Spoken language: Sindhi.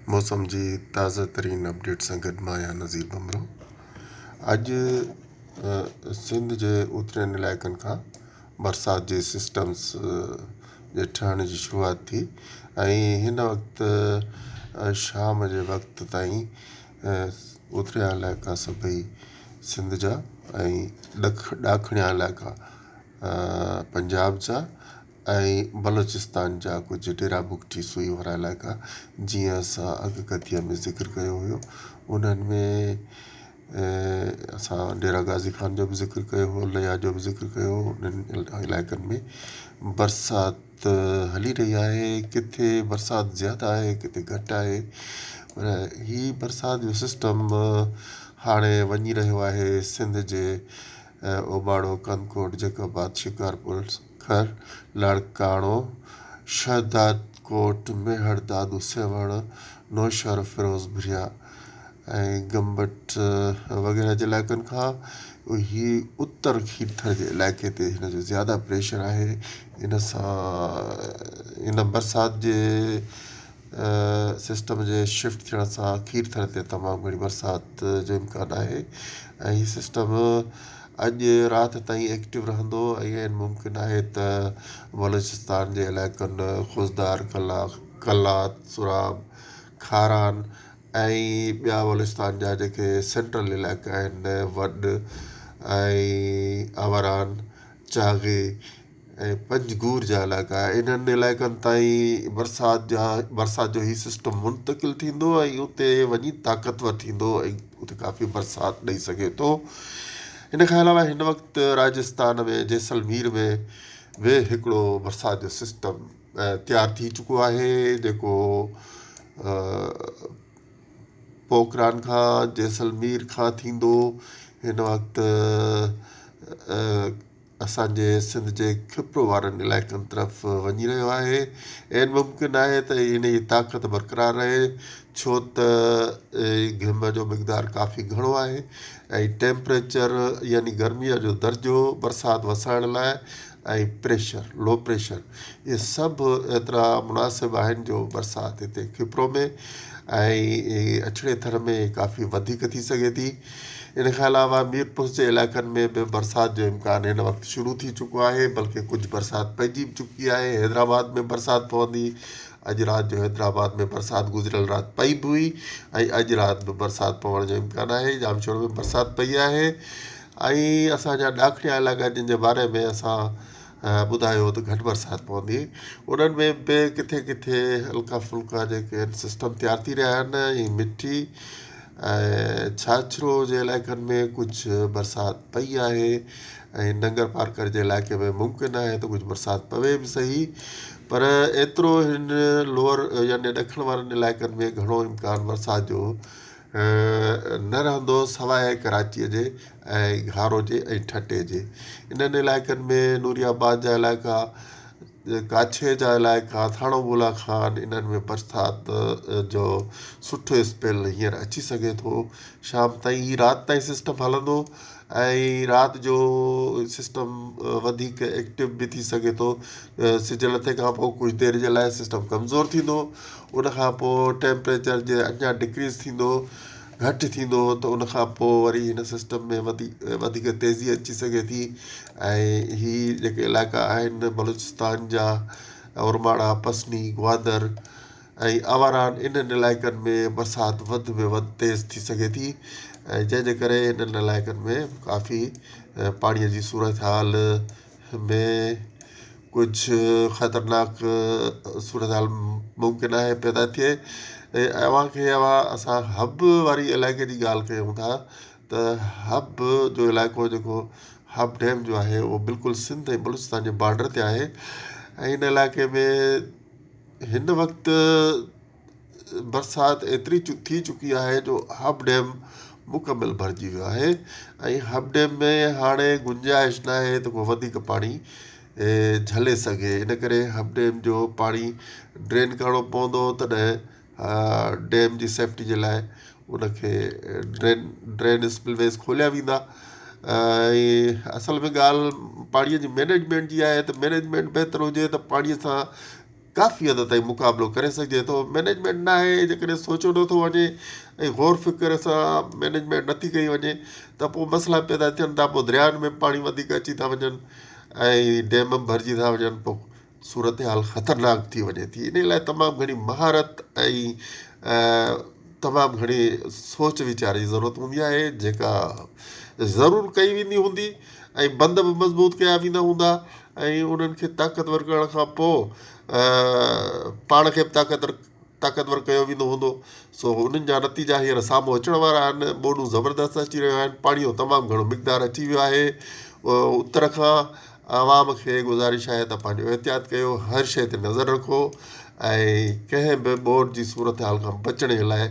موسم جي تازه ترين اپڊيٽ سان گڏ مان آهيان نذير ڀنڀرو. اڄ سنڌ جي اترين علائقن کان برسات جي سسٽمز جي ٺهڻ جي شروعات ٿي ۽ هن وقت شام جي وقت تائين اتريان علائقا سڀئي سنڌ جا ۽ ڏاکڻيان علائقا پنجاب جا ۽ بلوچستان جا ڪجهه ڊيرا بگٽي سوئي وارا علائقا جيئن اسان اڳڪٿيء ۾ ذڪر ڪيو هيو انهن ۾ اسان ڊيرا غازي خان جو به ذڪر ڪيو هو ليا جو به ذڪر ڪيو هو انهن علائقن ۾ برسات هلي رهي آهي ڪٿي برسات زياده آهي ڪٿي گهٽ آهي پر هي برسات جو سسٽم هاڻي وڃي رهيو آهي سنڌ جي اوٻاڙو ڪنڌڪوٽ جيڪب آباد شڪارپور سکر، لاڙڪاڻو، شهدادڪوٽ، ميهڙ، دادو، سيوهڻ، نوشهروفيروز، ڀريا ۽ گمبٽ وغيره جي علائقن کان هي اتر کيرٿر جي علائقي تي هن جو زياده پريشر آهي ان سان ان برسات جي سسٽم جي شفٽ ٿيڻ سان کيرٿر تي تمام گهڻي برسات جو امڪان آهي ۽ هي سسٽم اڄ رات تائين ايڪٽو رهندو ۽ عين ممڪن آهي ته بلوچستان جي علائقن خضدار، قلات، سوراب، خاران ۽ ٻيا بلوچستان جا جيڪي سينٽرل علائقا آهن وڏ ۽ آواران، چاغي ۽ پنجگور جا علائقا انهن علائقن تائين برسات جا برسات جو هي سسٽم منتقل ٿيندو ۽ اتي وڃي طاقتور ٿيندو ۽ اتي ڪافي برسات ڏئي سگهي ٿو ان کان علاوه هن وقت راجسٿان ۾ جيسلمير ۾ به هڪڙو برسات جو سسٽم تيار ٿي چڪو آهي جيڪو پوکران کان جيسلمير کان ٿيندو هن وقت اسان جي سنڌ جي کپرو وارن علائقن طرف وڃي رهيو آهي عين ممڪن آهي ته ان جي طاقت برقرار رهي ڇو ته گهم جو مقدار ڪافي گهڻو آهي ۽ ٽيمپريچر يعني گرميء جو درجو برسات وسائڻ لاء ۽ پريشر لو پريشر اهي سڀ ايترا مناسب آهن جو برسات هتي کپرو ۾ ۽ اڇڙي ٿر ۾ ڪافي وڌيڪ ٿي سگهي ٿي ان کان علاوه ميرپور جي علائقن ۾ به برسات جو امڪان هن وقت شروع ٿي چڪو آهي بلڪه ڪجهه برسات پئجي به چڪي آهي حيدرآباد ۾ برسات پوندي اڄ رات جو حيدرآباد ۾ برسات گذريل رات پئي به هئي ۽ اڄ رات به برسات پوڻ جو امڪان آهي ڄامشورو ۾ برسات پئي آهي ۽ اسانجا ڏاکڻيا علائقا جن جي باري ۾ اسان ٻڌايو ته گهٽ برسات پوندي انهن ۾ به ڪٿي ڪٿي هلڪا ڦلڪا جيڪي آهن سسٽم تيار ٿي رهيا آهن ۽ مٺي ۽ ڇاڇرو جي علائقن ۾ ڪجهه برسات پئي آهي ۽ ننگر پارڪر جي علائقي ۾ ممڪن آهي ته ڪجهه برسات پوي به سهي پر ايترو هن لوئر يعني ڏکڻ وارن علائقن ۾ گهڻو امڪان برسات جو نه رهندو سواء ڪراچيء جي ۽ گهارو جي ۽ ٺٽي جي انهن علائقن ۾ نوري آباد جا علائقا ڪاڇي جا علائقا ٿاڻو بولا خان انهن ۾ برسات جو سٺو اسپيل هينئر اچي سگهي ٿو شام تائين هي رات تائين سسٽم هلندو ۽ رات جو سسٽم وڌيڪ ايڪٽو به ٿي سگهي ٿو سج لٿي کان پوء ڪجهه دير جي لاء سسٽم ڪمزور ٿيندو ان کان پوء ٽيمپريچر جي اڃا ڊڪريز ٿيندو گهٽ ٿيندو ته ان کان پوء وري هن سسٽم ۾ وڌيڪ تيزي اچي سگهي ٿي ۽ هي جيڪي علائقا آهن بلوچستان جا اورماڙا پسني گوادر ۽ آواران انهن علائقن ۾ برسات وڌ ۾ وڌ تيز ٿي سگهي ٿي ۽ جنهن جي ڪري انهن علائقن ۾ ڪافي پاڻيء جي صورتحال ۾ ڪجهه خطرناڪ صورتحال ممڪن آهي پيدا ٿئي ۽ اوهان کي اوهان اسان حب واري علائقي جي ڳالهه ڪيون ٿا ته حب جو علائقو جيڪو حب ڊيم جو آهي اهو بلڪل سنڌ ۽ بلوچستان جي بارڊر تي آهي ۽ ان علائقي ۾ هن وقت برسات ايتري ٿي چڪي آهي جو حب ڊيم مڪمل ڀرجي ويو آهي ۽ حب ڊيم ۾ هاڻي گنجائش ناهي ته ڪو وڌيڪ پاڻي جهلي سگهي ان ڪري حب ڊيم جو پاڻي ڊرين ڪرڻو پوندو تڏهن ڊيم جي سيفٽي جي لاء ان کي ڊرين ڊرين اسپل ويز کوليا ويندا ۽ اصل ۾ ڳالهه پاڻيء جي مئنيجمينٽ جي آهي ته مئنيجمينٽ بهتر هجي ته پاڻيء سان ڪافي حد تائين مقابلو ڪري سگهجي ٿو. مئنيجمينٽ نه آهي جيڪڏهن سوچيو نٿو وڃي ۽ غور فڪر سان مئنيجمينٽ نٿي ڪئي وڃي ته پوء مسئلا پيدا ٿين ٿا پوء دريائن ۾ پاڻي وڌيڪ اچي ٿا وڃن ۽ ڊيم به ڀرجي ٿا وڃن پوء صورتحال خطرناڪ ٿي وڃي ٿي ان لاء تمام گهڻي مهارت ۽ تمام گهڻي سوچ ويچار جي ضرورت هوندي آهي جيڪا ضرور ڪئي ويندي هوندي ۽ بند به مضبوط ڪيا ويندا هوندا ۽ انهن کي طاقتور ڪرڻ کان پوء پاڻ کي به طاقتور طاقتور ڪيو ويندو هوندو سو انهن جا نتيجا هينئر سامهون اچڻ وارا آهن ٻوڏون زبردست اچي رهيون آهن پاڻي جو تمام گهڻو مقدار اچي ويو آهي اتر کان عوام کي گذارش آهي ته پنهنجو احتياط ڪيو هر شيء تي نظر رکو ۽ ڪنهن به ٻوڏ جي صورتحال کان بچڻ جي لاء.